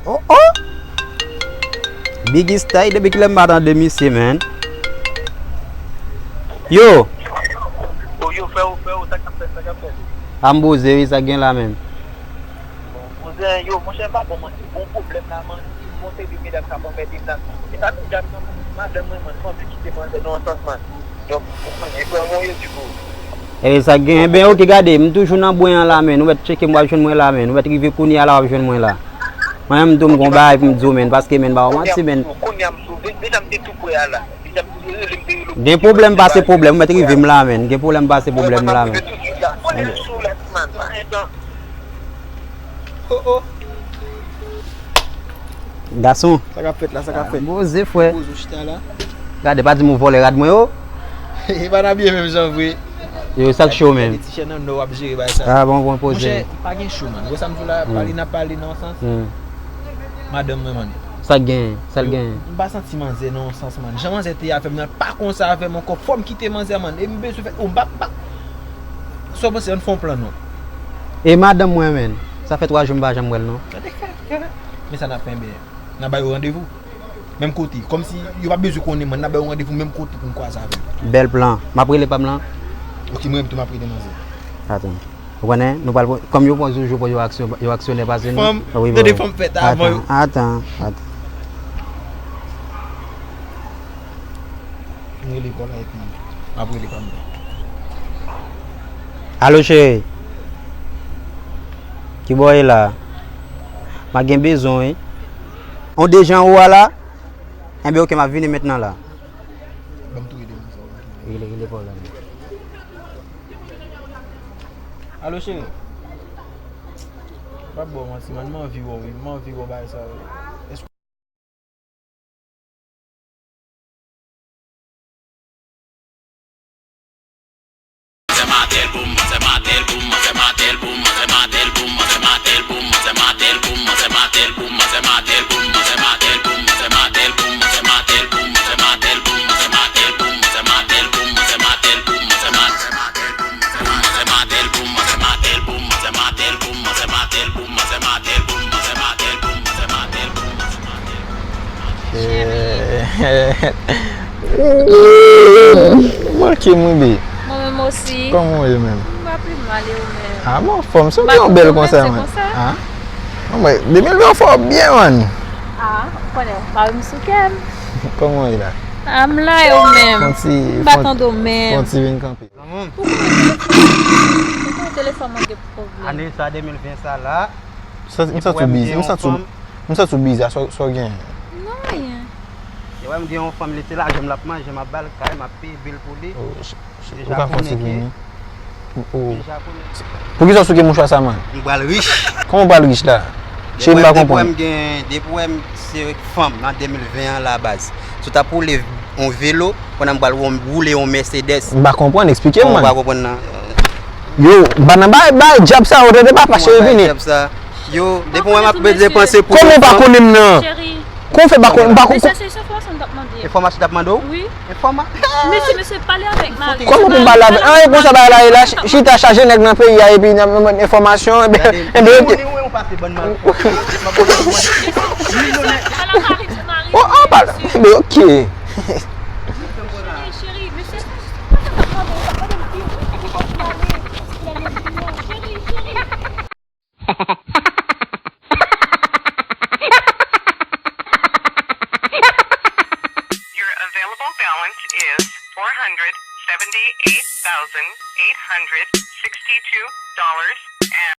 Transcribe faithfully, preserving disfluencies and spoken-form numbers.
Oh, oh! Biggie Style, depi kilè m pa tande misye, man? Yo! Oh, yo, freo, freo, sa k ap fèt, sa k ap fèt? A m poze wi, sa k gen la menm? Kouzen, yo, monchè, m pa bon manti, gon pwoblèm la, man, gon seri de medam k ap anmède m la. E pa medam nan, madanm mwen, man, fanm yo kite manzè nan yon sans, man. Donk, ou konnen, frè mwen, yo di pou. E sa k gen, ben, oke, gade, m toujou nan bwen an la, men, ou mèt tcheke m, w ap jwenn mwen la, men, ou mèt rive kounye a la, w ap jwenn mwen la. Mwen menm tou, m gon bagay pou m di w, men, paske, men, m pa w manti, men. Kounye a m sou, de-, deja m te tou prè a la. Deja m te rele, m te rele. Gen pwoblèm pase pwoblèm, ou mèt rive m la, men. Gen pwoblèm pase pwoblèm la, men. Kounye a m sou lès, man. Pa gen tan. Oh, oh. Gason. Sa k ap fèt la, sa k ap fèt? Poze, frè. Poze w chita la. Gade, pa di m ou vòlè rad mwen yo. E pa n abiye menm jan vre. Yo, sa k cho menm? Gade ti chèn an, nou w ap jere bagay sa. Ah, bon, bon, poze. Monchè, pa gen cho, man. Ou wè sa m di w la, pale n ap pale nan sans. Madanm mwen, man. Sa k gen? Sa l gen? M pa santi manzè nan yon sans, man. Jan manzè te ye avè m nan, pa konsa avè m ankò. Fò m kite manzè, man. E m bezwen fè, oh, m pa, m pa. Sa w panse, ann fè yon plan, non. E madanm mwen, menn? Sa fè twa jou m pa janm wè l, non. Gade, gade, gade. Men sa n ap fè, ben, n a ba yo randevou. Menm kote. Kòmsi yo pa bezwen konnen, man. N a ba yo randevou menm kote pou n kwaze avè yo. Bèl plan. M ap rele pa m lan. Ok, mwen menm tou, m ap rele manzè. Atann. Ou konnen, nou pral pran, kòm yo pran Jojo pou yo aksyon, yo aksyonè pase nou. Fanm, wi, tande fanm fèt avan yo. Atan, atan, atan. M rele kò la epi m ap rele pa m nan. Alo, cheri. Kibò w ye la? M a gen bezwen, wi. On deja anwo a la? Enben, oke, m ap vini mentnan la. Ban m tou rele manzè. Rele, rele kò la. Alo, cheri. M p ap ba w manti, man. M anvi wè w, wi. M anvi wè w bagay sa yo. Èske Manke m wi, babe. Mwen menm osi. Kòman w ye menm? M pa pi mal, e ou menm? Ah, m anfòm, se yon bèl konsa, man. Ah, non, men, de mil ven an fè w byen, man. Ah, ou konnen, ou pa wè m sou kè m. Kòman w ye la? Ah, m la, e ou menm? M pa tande w menm. Fon ti vin kanpe. Ou koupe telefòn, ou koupe telefòn mwen gen pwoblèm. Ane sa de mil ven sa la. M santi w bizi, m santi w, m santi w bizi, sa w genyen? Non, anyen. Yo wè m gen yon fanm, li se lajan m l ap manje, m ap ba l kay, m ap peye bil pou li. Ou ka fon ti vini. Deja konnen. Poukisa w souke mouchwa sa, man? M pral rich. Kòman w pral rich la? Cheri, m pa konprann. Depi w wè m gen, depi w wè m se fanm nan de mil ven an la baz. Si w ta pou lev yon velo, pandan m pral woule yon Mercedes. M pa konprann, eksplike m, man. Ou pa konprann nan. Yo, m pa nan bay, bay djab sa, ou tande papa, cheri vini. Yo, depi w wè m ap depanse pou... Kòman w pa konnen m nan? Kòman w fè pa konn, m pa konn? Mesye, se enfòmasyon m t ap mande. Enfòmasyon w t ap mande w? Wi. Enfòma... Mesye, mesye, pale avèk mari. Kòman pou m pale avèk? An, e konsa bagay la ye la, chita chaje nèg nan peyi a epi n ap mande enfòmasyon, enben, enben, oke. Oh, oh, pale. Enben, oke. Your available balance is four hundred seventy-eight thousand eight hundred sixty-two dollars and